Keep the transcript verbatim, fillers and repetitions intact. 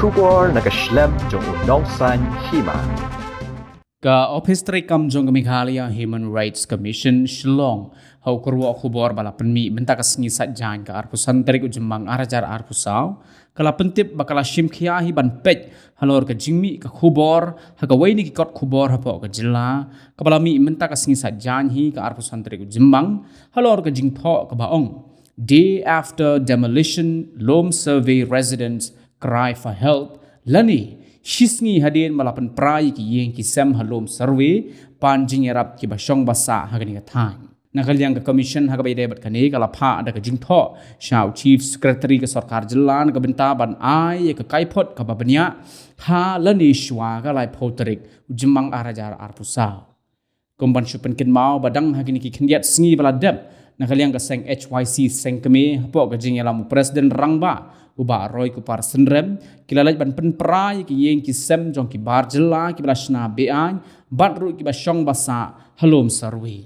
Khubor na ka shlem jong u nongsaiñ hima. Ka Ophis Treikam jong ka Meghalaya Human Rights Commission Shillong ha u kyrwoh khubor ba la pynmih mynta ka sngi Saitjaiñ ka arphew san tarik u Jymmang ar hajar arphew saw, ka la pyntip ba ka la shim khia hi ban peit halor ka jingmih ka khubor ha kawei na ki kot khubor hapoh ka jylla, kaba la mih mynta ka sngi Saitjaiñ hi ka arphew san tarik u Jymmang, halor ka jingthoh kaba ong, Day after demolition, Lum survey residents cry for help, lane shi sngi hadien ba la pynpra ïa ki ïing ki sem ha Lum survey, pan jingïarap kiba shong ba sah ha kane ka thaiñ. Na ka liang ka Commission ha kaba ïadei bad kane, ka la phah da ka jingthoh sha u Chief Secretary ka Sorkar Jylla na ka bynta ban ai ïa ka kaiphod kaba bniah ha lane shwa ka laiphew tarik u Jymmang ar hajar arphew saw. Kum ban shu pynkynmaw ba dang ha kine ki khyndiat sngi ba la dep, na ka liang ka seng H Y C Sengkmie hapoh ka jingïalam u President Rangbah u Bah Roy Kupar Synrem, ki la leit ban pynpra ïa ki ïing ki sem jong ki bar jylla kiba la shna be-aiñ bad ruh kiba shong ba sah ha Lum survey.